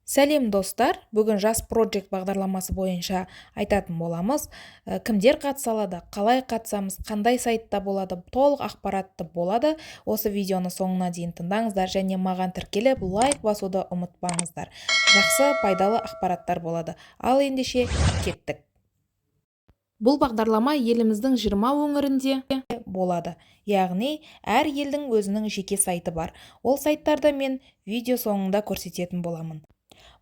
Сәлем, достар! Бүгін «Жас Project» бағдарламасы бойынша айтатын боламыз. Кімдер қатыса алады, қалай қатысамыз, қандай сайтта болады, толық ақпаратты болады. Осы видеоны соңына дейін тыңдаңыздар және маған тіркеліп, лайк басуды ұмытпаңыздар. Жақсы, пайдалы ақпараттар болады. Ал ендеше кеттік! Бұл бағдарлама еліміздің 20 өңірінде болады, яғни әр елдің өзінің жеке сайты бар. Ол сайттарды мен видео соңында көрсететін боламын.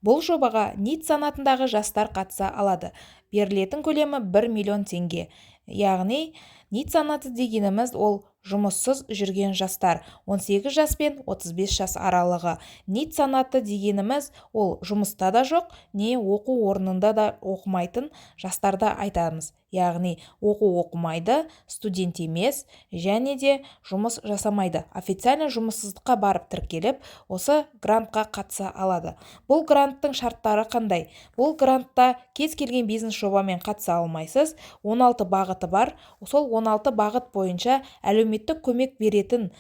Бұл жобаға NEET санатындағы жастар қатыса алады. Берілетін көлемі 1 миллион теңге. Яғни NEET санаты дегеніміз – ол жұмыссыз жүрген жастар, 18 жас пен 35 жас аралығы. NEET санаты дегеніміз – ол жұмыста да жоқ, не оқу орнында да оқымайтын жастарды айтамыз. Яғни оқу оқымайды, студент емес және де жұмыс жасамайды. Официально жұмыссыздыққа барып тіркеліп, осы грантқа қатыса алады. Бұл гранттың шарттары қандай? Бұл грантта кез келген бизнес жобамен қатыса алмайсыз. 16 бағыты бар. Сол 16 бағыт бойынша әлеуметтік көмек беретін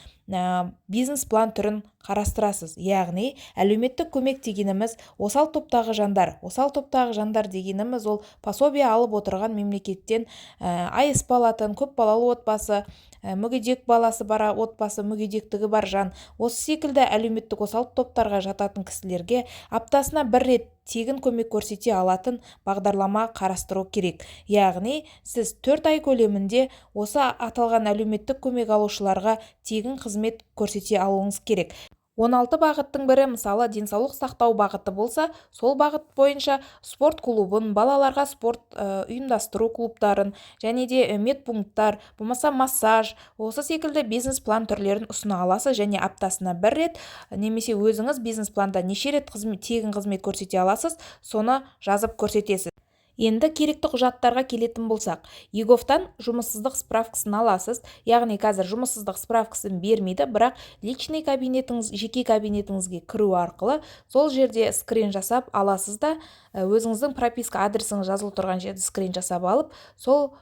бизнес план түрін қарастырасыз. Яғни әлеуметтік көмек дегеніміз – осал топтағы жандар. Осал топтағы жандар дегеніміз – ол пособие алып отырған мемлекеттен, АСП алатын көп балалы отбасы, мүгедек баласы бар отбасы, мүгедектігі бар жан, осы секілді әлеуметтік осал топтарға жататын кісілерге аптасына бір рет тегін көмек көрсете алатын бағдарлама қарастыру керек. Яғни сіз 4 ай көлемінде осы аталған әлеуметтік көмек алушыларға тегін қызмет көрсете алуыңыз керек. 16 бағыттың бірі, мысалы, денсаулық сақтау бағыты болса, сол бағыт бойынша спорт клубын, балаларға спорт ұйымдастыру клубтарын және де медпункттар, болмаса массаж, осы секілді бизнес план түрлерін ұсына аласыз. Және аптасына бір рет немесе өзіңіз бизнес планда неше рет тегін қызмет көрсете аласыз, соны жазып көрсетесіз. Енді керекті құжаттарға келетін болсақ, eGov-тан жұмыссыздық справкасын аласыз. Яғни қазір жұмыссыздық справкасын бермейді, бірақ личный кабинетіңіз, жеке кабинетіңізге кіру арқылы сол жерде скрин жасап аласыз да, өзіңіздің прописка адресіңіз жазылып тұрған жерде скрин жасап алып, сол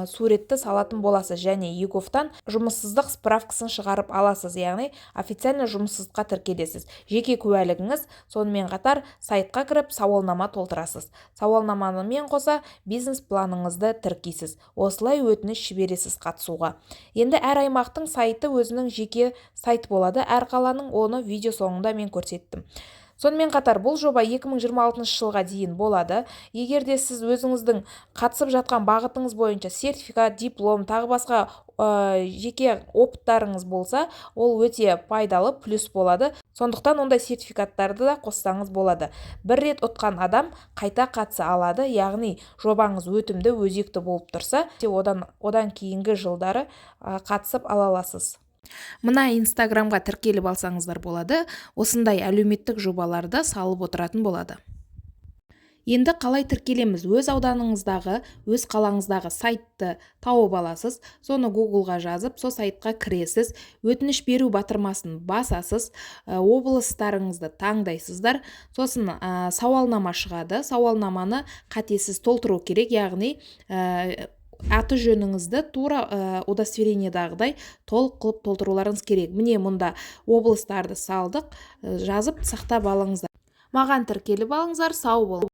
суретті салатын боласыз және eGov-тан жұмыссыздық справкасын шығарып аласыз, яғни официально жұмыссыздыққа тіркелесіз. Жеке куәлігіңіз, сонымен қатар сайтқа кіріп, сауалнама толтырасыз. Сауалнамамен қоса бизнес планыңызды тіркейсіз. Осылай өтініш жібересіз қатысуға. Енді әр аймақтың сайты, өзінің жеке сайт болады әр қаланың, оны видео соңында мен көрсеттім. Сонымен қатар бұл жоба 2026 жылға дейін болады. Егер де сіз өзіңіздің қатысып жатқан бағытыңыз бойынша сертификат, диплом, тағы басқа жеке опыттарыңыз болса, ол өте пайдалы, плюс болады. Сондықтан ондай сертификаттарды да қоссаңыз болады. Бір рет ұтқан адам қайта қатыса алады. Яғни жобаңыз өтімді, өзекті болып тұрса, одан кейінгі жылдары қатысып ала аласыз. Мына Инстаграмға тіркеліп алсаңыздар болады. Осындай әлеуметтік жобаларды салып отыратын болады. Енді қалай тіркелеміз? Өз ауданыңыздағы, өз қалаңыздағы сайтты тауып аласыз. Соны Гуглға жазып, сол сайтқа кіресіз. Өтініш беру батырмасын басасыз, облыстарыңызды таңдайсыздар. Сосын сауалнама шығады. Сауалнаманы қатесіз толтыру керек, яғни аты жөніңізді тура удостоверениедағыдай толық қылып толтыруларыңыз керек. Міне, мұнда облыстарды салдық, жазып, сақтап алыңыздар. Маған тіркеліп алыңыздар. Сау болыңыз!